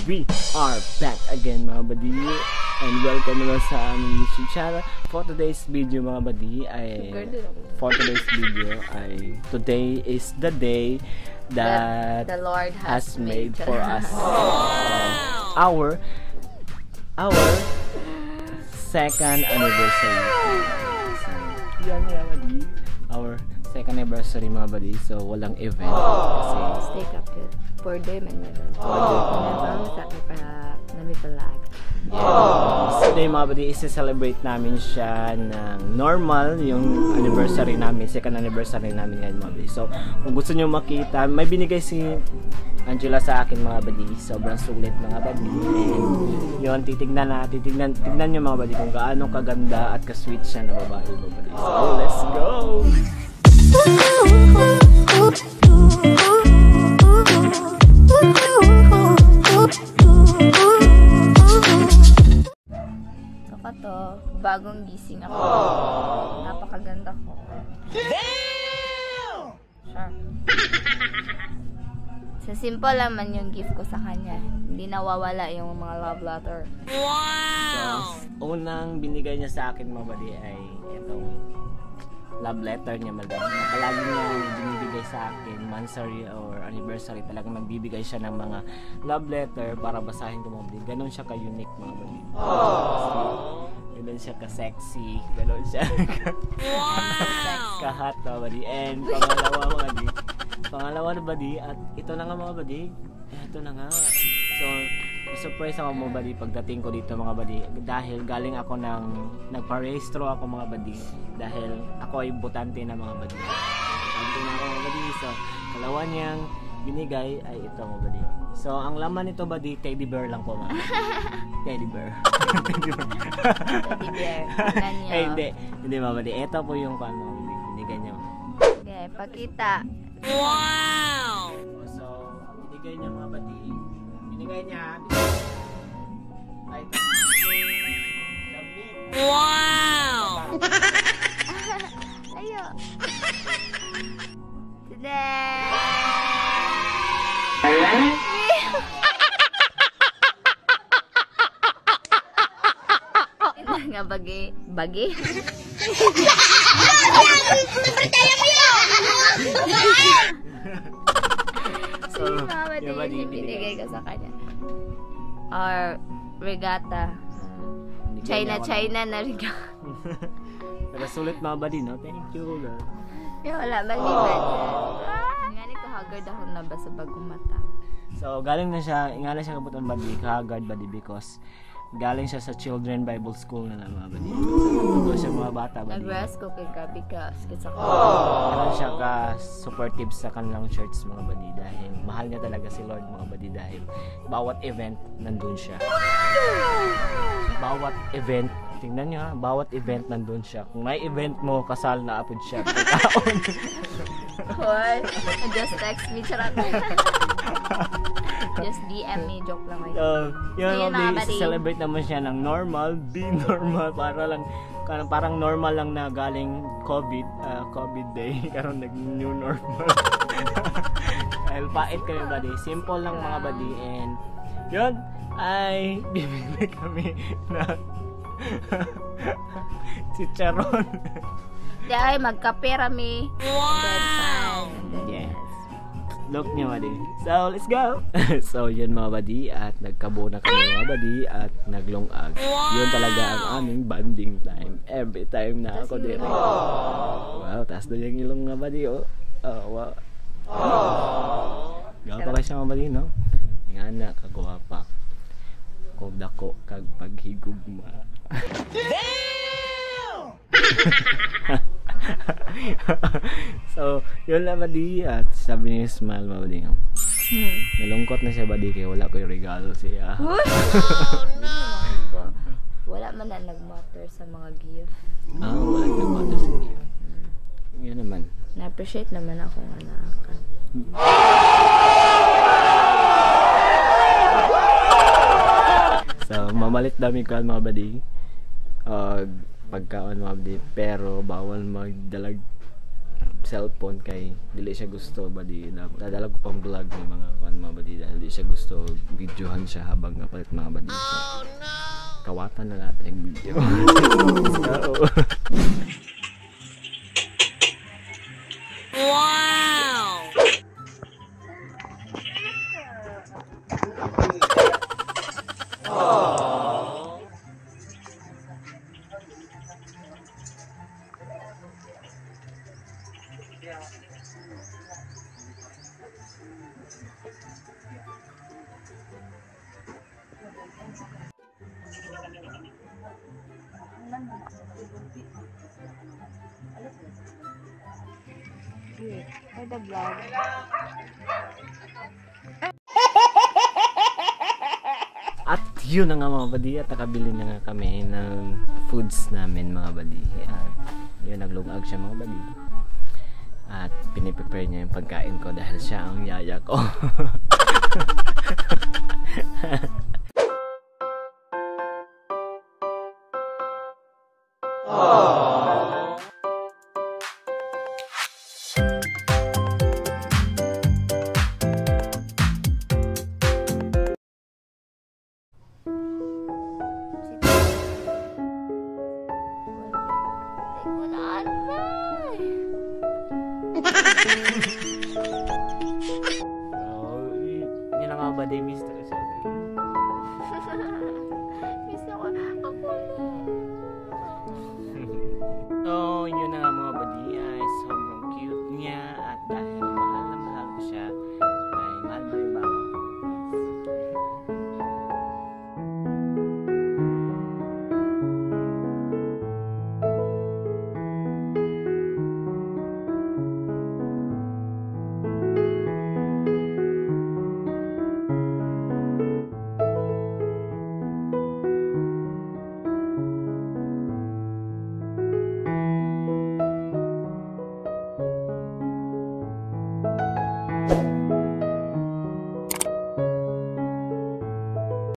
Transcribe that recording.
We are back again, mga badi, and welcome naman sa aming YouTube channel. For today's video ay today is the day that the Lord has made for us. Our second anniversary. So, yan mga badi. Our second anniversary, mga badi. So walang event kasi stay up yun. 4 day man meron. 4 day pa nami palag. Yes. Today, mga badi, isi-celebrate namin siya ng normal, yung anniversary namin, second anniversary namin ngayon, mga badi. So kung gusto nyo makita, may binigay si Angela sa akin, mga badi. Sobrang sulit, mga badi. And yun, tignan nyo, mga badi, kung gaano kaganda at ka-sweet siya na babae, mga badi. So let's go! So kato, bagong gising ako. Napakaganda ko. Damn! Sure. So simple naman yung gift ko sa kanya. Hindi nawawala yung mga love letter. Wow! So, unang binigay niya sa akin, mga badi, ay itong love letter niya, mga badi. Na palagi niya binibigay sa akin, monthsary or anniversary, talagang nagbibigay siya ng mga love letter para basahin ko, mga badi. Ganon siya ka-unique, mga badi. Ganon siya ka-sexy. Ganon siya ka-hot, mga badi. And pangalawa, mga badi. Pangalawa na, badi, at ito na nga, mga badi. Ito na nga. So, surprise ako, mga badi, pagdating ko dito, mga badi, dahil galing ako ng nagparehistro ako, mga badi, dahil ako ay botante na, mga badi. Botante na ako, mga badi. So, kalawa niyang binigay ay ito, mga badi. So, ang laman nito, badi, teddy bear lang po, mga badi. Teddy bear. Teddy bear. Teddy bear. Eh, hindi. Hindi, mga badi. Ito po yung pan, mga badi. Binigay niya. Okay, pakita. Wow! So, binigay niya, mga badi. Binigay niya ay damit. Wow! Ayo. Today! Nga bagi. Bagi? So, yung mga badi, binigay ko sa kanya. Or regatta. China, China na regatta. Pero sulit, mga badi, no? Thank you, girl. Yeah, wala, mali ba? Nga ni kahagard ako na ba sa bagong mata. So, galing na siya, nga na siya kabutan, badi, kahagard, badi, because galing siya sa Children Bible School na lang, mga badi. So, siya mga bata, badi. Nag-rest ko kay grabe ka, sakit sa ko. Meron siya ka-supportive sa kanilang church, mga badi, dahil mahal niya talaga si Lord, mga badi, dahil bawat event, nandun siya. Bawat event, tingnan niyo ha, bawat event nandun siya. Kung may event mo, kasal na apod siya. Hoy, just text me, charot. Just DM me, joke lang kayo. So, yun, mga badi, celebrate naman siya ng normal, be normal, para lang, parang normal lang na galing COVID, COVID day, karon nag new normal. Dahil pait kami, badi. Simple lang, mga badi, and yun, ay bibili kami na chicharon. Di ay magkape rami. Wow! Yes. Look niya, badi. So, let's go! So, yun, mga badi, at nagkabo na kami, mga badi, at naglungag. Yun talaga ang aming bonding time. Every time na ako dire. Wow, taas doon yung ilong, mga badi, oh. Oh, wow. Gawa pa kayo siya, mga badi, no? Nga na, kagawa pa. Kung dako, kag paghigugma. Damn! So, yun lang, badi. At sabi niya, smile, mga badi. Nalungkot na siya, badi, kaya wala ko yung regalo siya. Oh, no! Wala man na nag-matter sa mga gift. Ah, wala nag-matter sa gift. Yun naman. Na-appreciate naman ako nga naaka. So, mamalit dami ko, mga badi. Pagkaon, mga badi. Pero, bawal magdalag cellphone kay dili siya gusto badi. Dadala ko pang vlog ng mga kuan mga badi dahil di siya gusto videohan siya habang kapalit mga badi. Oh no. Kawatan na natin yung video. So, Wow! For the vlog. At yun na nga mga badi, at nakabili na nga kami ng foods namin mga badi. At yun, naglungag siya mga badi. At piniprepare niya yung pagkain ko dahil siya ang yaya ko. Oh, yun na nga ba, miss na siya. Miss ako. Ako ulit.